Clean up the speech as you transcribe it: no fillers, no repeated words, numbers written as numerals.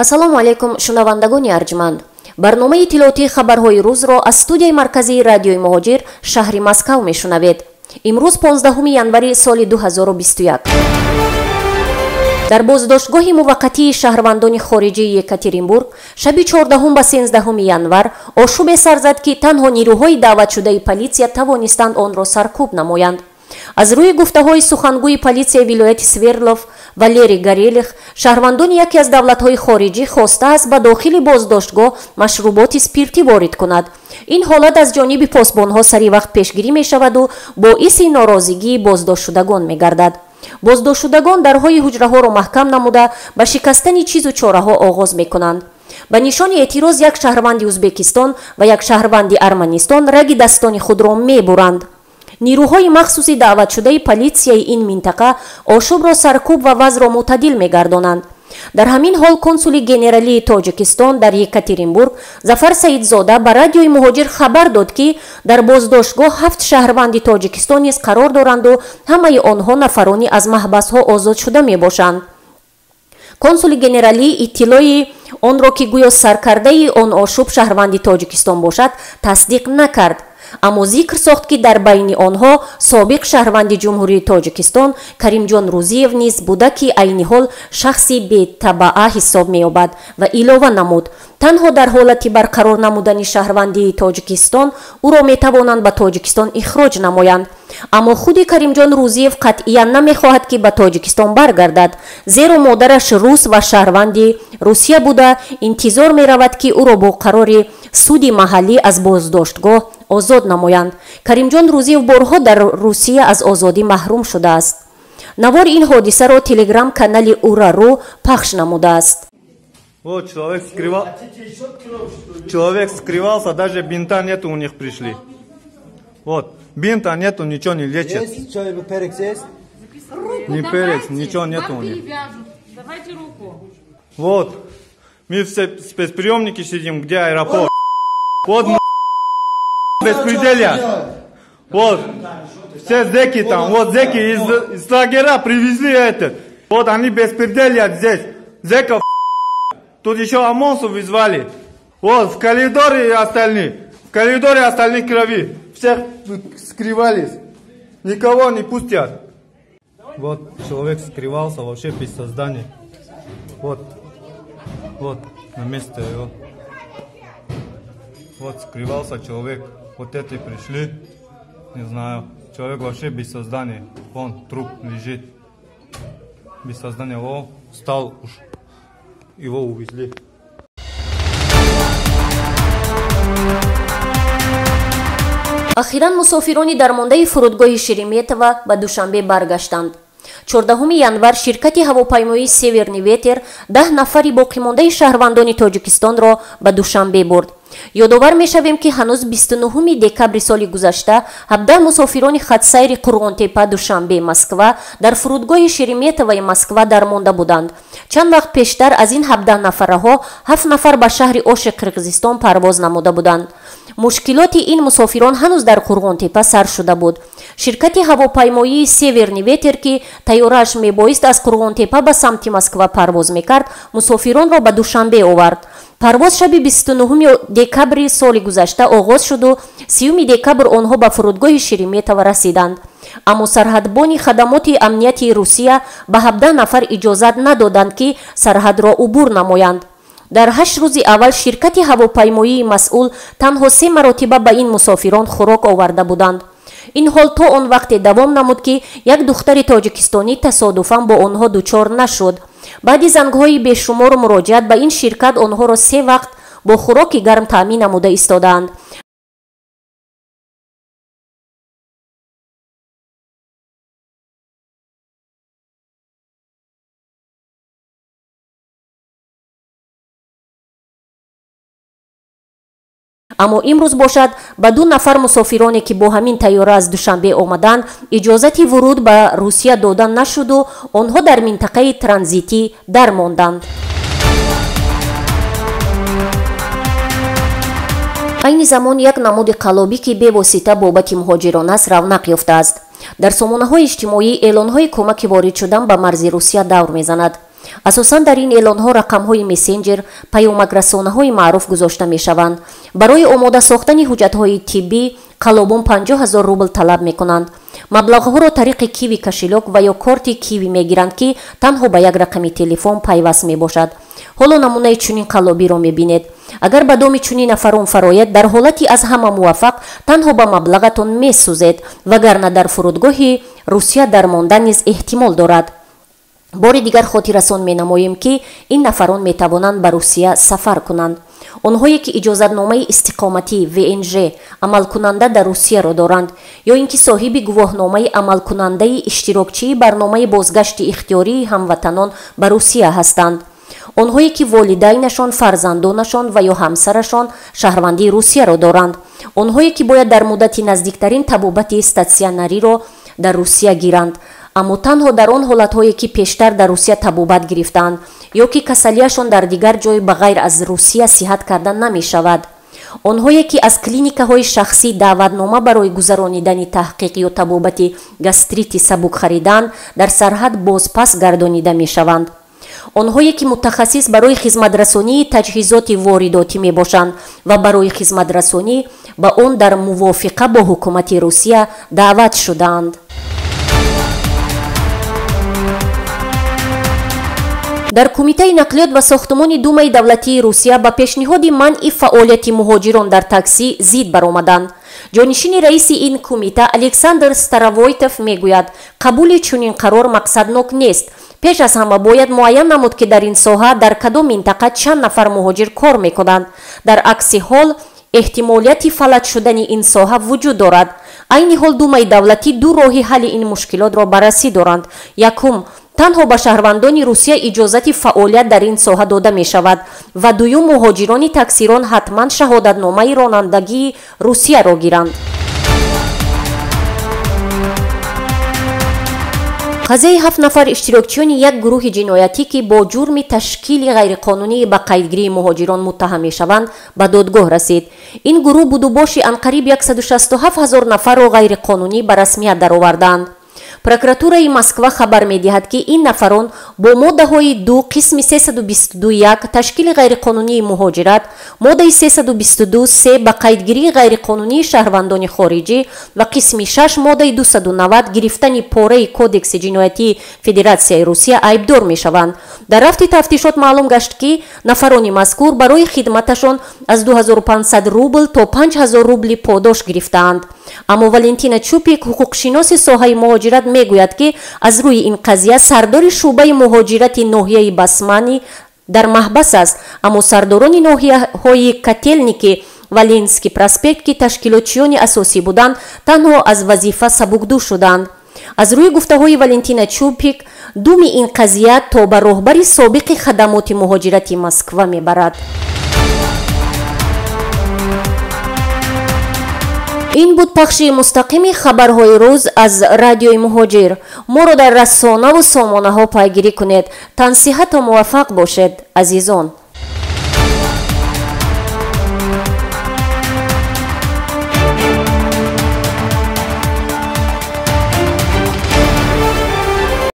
Ассалому алайкум, шунавандагони арҷманд. Барномаи иттилоотии хабарҳои рӯзро аз студияи марказии радиои Муҳоҷир шаҳри Москав мешунавед. Имрӯз 15 январи соли 2021. Дар боздоштгоҳи муваққатии шаҳрвандони хориҷии Екатеринбург шаби 14 ба 13 январ ошӯбе сар зад, ки танҳо нирӯҳои даъватшудаи политсия тавонистанд онро саркӯб намоянд. Аз рӯи гуфтаҳои сухангӯи политсияи вилояти Свердлов Валерий Горелих, шаҳрвандони яке аз давлатҳои хориҷӣ хостааст ба дохили боздоштгоҳ машруботи спиртӣ ворид кунад. Ин ҳолат аз ҷониби посбонҳо сари вақт пешгирӣ мешаваду боиси норозигии боздоштшудагон мегардад. Боздоштшудагон дарҳои ҳуҷраҳоро маҳкам намуда ба шикастани чизу чораҳо оғоз мекунанд. Ба нишони эътироз як шаҳрванди Ӯзбекистон ва як шаҳрванди Арманистон раги дастони худро мебуранд. Нирӯҳои махсуси даъватшудаи политсияи ин минтақа ошӯбро саркӯб ва вазъро мӯътадил мегардонанд. Дар ҳамин ҳол консули генералии Тоҷикистон дар Екатеринбург Зафар Саидзода ба радиои Муҳоҷир хабар дод, ки дар боздоштгоҳ 7 шаҳрванди Тоҷикистон низ қарор доранду ҳамаи онҳо нафарони аз маҳбасҳо озод шуда мебошанд. Консули генералӣ иттилои онро, ки гӯё саркардаи он ошӯб шаҳрванди Тоҷикистон бошад, тасдиқ накард, аммо зикр сохт, ки дар байни онҳо собиқ шаҳрванди Ҷумҳурии Тоҷикистон Каримҷон Рӯзиев низ буда, ки айни ҳол шахси бетабаа ҳисоб меёбад, ва илова намуд: танҳо дар ҳолати барқарор намудани шаҳрвандии Тоҷикистон ӯро метавонанд ба Тоҷикистон ихроҷ намоянд. Аммо худи Каримҷон Рӯзиев қатъиян намехоҳад, ки ба Тоҷикистон баргардад, зеро модараш рус ва шаҳрванди Русия буда, интизор меравад, ки ӯро бо қарори суди маҳаллӣ аз боздоштгоҳ озод намоянд. Каримҷон Рӯзиев борҳо дар Русия аз озодӣ маҳрум шудааст. Навори ин ҳодисаро телеграм-канали Урару пахш намудааст. Вот человек скрывал, человек скрывался, даже бинта нету у них пришли. Вот, бинта нету, ничего не лечат. Есть что-нибудь, перец есть? Руку Не перец, давайте. Ничего нету у них. Вяжут. Давайте руку. Вот, мы все спецприемники сидим, где аэропорт. Вот беспределя. Вот, все зеки там, вот зеки из лагеря привезли этот. Вот они беспределят здесь. Зеков тут еще ОМОНцев вызвали. Вот, в коридоре остальные. В коридоре остальные крови. Всех скрывались. Никого не пустят. Вот, человек скрывался вообще без сознания. Вот, вот, на место его. Вот, скрывался человек. Вот эти пришли. Не знаю. Человек вообще без сознания. Вон, труп лежит. Без сознания. О, встал уж. Его увезли. Ахиран мусофирони дармондаи фурудгоҳи Шереметьево ба Душанбе баргаштанд. 14 январ ширкати ҳавопаймоии Северный ветер 10 нафари боқимондаи шаҳрвандони Тоҷикистонро ба Душанбе бурд. Ёдовар мешавем, ки ҳанӯз 29 декабри соли гузашта 17 мусофирони хатсайри Қурғонтепа Душанбе Москва дар фурудгоҳи Шереметьевои Москва дармонда буданд. Чанд вақт пештар аз ин 17 нафараҳо 7 нафар ба шаҳри Оши Қирғизистон парвоз намуда буданд. Мушкилоти ин мусофирон ҳанӯз дар Қурғонтепа сар шуда буд. Ширкати ҳавопаймоии Северный ветер, ки тайёрааш мебоист аз Қурғонтепа ба самти Москва парвоз мекард, мусофиронро ба Душанбе овард. Парвоз шаби 29 декабри соли гузашта оғоз шуду 30 декабр онҳо ба фурудгоҳи Шереметьево расиданд. Аммо сарҳадбони хадамоти амнияти Русия ба 17 нафар иҷозат надоданд, ки сарҳадро убур намоянд. Дар 8 рӯзи аввал ширкати ҳавопаймоии масъул танҳо 3 маротиба ба ин мусофирон хӯрок оварда буданд. Ин ҳол то он вақте давом намуд, ки як духтари тоҷикистонӣ тасодуфан бо онҳо дучор нашуд. Баъди зангҳои бешумору муроҷиат ба ин ширкат онҳоро 3 вақт бо хӯроки гарм таъмин намуда истодаанд. Аммо имрӯз бошад, ба 2 нафар мусофироне, ки бо ҳамин тайёра аз Душанбе омаданд, иҷозати вуруд ба Русия дода нашуду онҳо дар минтақаи транзитӣ дармонданд. Айни замон як намуди қаллобӣ, ки бевосита бобати муҳоҷирон аст, равнақ ёфтааст. Дар сомонаҳои иҷтимоӣ эълонҳои кӯмаки ворид шудан ба марзи Русия давр мезанад. Асосан дар ин эълонҳо рақамҳои мессенҷер, паёмакрасонаҳои маъруф гузошта мешаванд. Барои омода сохтани ҳуҷҷатҳои тиббӣ қаллобон 50 000 рубл талаб мекунанд. Маблағҳоро тариқи киви кошелёк ва ё корти киви мегиранд, ки танҳо ба як рақами телефон пайваст мебошад. Ҳоло намунаи чунин қаллобиро мебинед. Агар ба доми чунин нафарон фарояд, дар ҳолати аз ҳама муваффақ танҳо ба маблағатон месӯзед, вагарна дар фурудгоҳи Русия дармондан низ эҳтимол дорад. Бори дигар хотиррасон менамоем, ки ин нафарон метавонанд ба Русия сафар кунанд. Онҳое ки иҷозатномаи истиқоматӣ ВНЖ амалкунанда дар Русияро доранд ё ин ки соҳиби гувоҳномаи амалкунандаи иштирокчии барномаи бозгашти ихтиёрии ҳамватанон ба Русия ҳастанд. Онҳое ки волидайнашон, фарзандонашон ва ё ҳамсарашон шаҳрвандии Русияро доранд. Онҳое ки бояд дар муддати наздиктарин табобати статсионариро дар Русия гиранд, аммо танҳо дар он ҳолатҳое ки пештар дар Русия табобат гирифтаанд ё ки касалиашон дар дигар ҷой ба ғайр аз Русия сиҳат карда намешавад. Онҳое ки аз клиникаҳои шахсӣ даъватнома барои гузаронидани таҳқиқ ё табобати гастрити сабук хариданд, дар сарҳад бозпас гардонида мешаванд. Онҳое ки мутахассис барои хизматрасонии таҷҳизоти воридотӣ мебошанд ва барои хизматрасонӣ ба он дар мувофиқа бо ҳукумати Русия даъват шудаанд. Дар Кумитаи нақлиёт ва сохтумони Думаи давлатии Русия ба пешниҳоди манъи фаъолияти муҳоҷирон дар таксӣ зид баромаданд. Ҷонишини раиси ин кумита Александр Старовойтов мегӯяд, қабули чунин қарор мақсаднок нест. Пеш аз ҳама бояд муайян намуд, ки дар ин соҳа дар кадом минтақа чанд нафар муҳоҷир кор мекунанд. Дар акси ҳол эҳтимолияти фалаҷ шудани ин соҳа вуҷуд дорад. Айни ҳол Думаи давлатӣ ду роҳи ҳалли ин мушкилотро баррасӣ доранд. Якум, танҳо ба шаҳрвандони Русия иҷозати фаъолият дар ин соҳа дода мешавад ва дуюм, муҳоҷирони таксирон ҳатман шаҳодатномаи ронандагии Русияро гиранд. Қазияи 7 нафар иштирокчиёни як гурӯҳи ҷиноятӣ, ки бо ҷурми ташкили ғайриқонунии ба қайдгирии муҳоҷирон муттаҳам мешаванд, ба додгоҳ расид. Ин гурӯҳ будубоши анқариб 167 000 нафарро ғайриқонунӣ ба расмият даровардаанд. Прокуратураи Москва хабар медиҳад, ки ин нафарон бо моддаҳои 2 қисми 322.1 ташкили ғайриқонунии муҳоҷират, моддаи 322.3 ба қайдгирии ғайриқонунии шаҳрвандони хориҷӣ ва қисми 6 моддаи 290 гирифтани пораи Кодекси ҷиноятии Федератсияи Русия айбдор мешаванд. Дар рафти тафтишот маълум гашт, ки нафарони мазкур барои хидматашон аз 2500 рубл то 5000 рубли подош гирифтаанд. Аммо Валентина Чупик, ҳуқуқшиноси соҳаи муҳоҷират, мегӯяд, ки аз рӯи ин қазия сардори шӯъбаи муҳоҷирати ноҳияи Басманӣ дар маҳбас аст, аммо сардорони ноҳияҳои Котелники ва Ленинский проспект, ки ташкилотчиёни асосӣ буданд, танҳо аз вазифа сабукдӯш шуданд. Аз рӯи гуфтаҳои Валентина Чупик, думи ин қазия то ба роҳбари собиқи хадамоти муҳоҷирати Москва мебарад. Ин буд пахши мустақими хабарҳои рӯз аз радиои муҳоҷир. Моро дар расонаву сомонаҳо пайгирӣ кунед. Тансиҳату муваффақ бошед, азизон.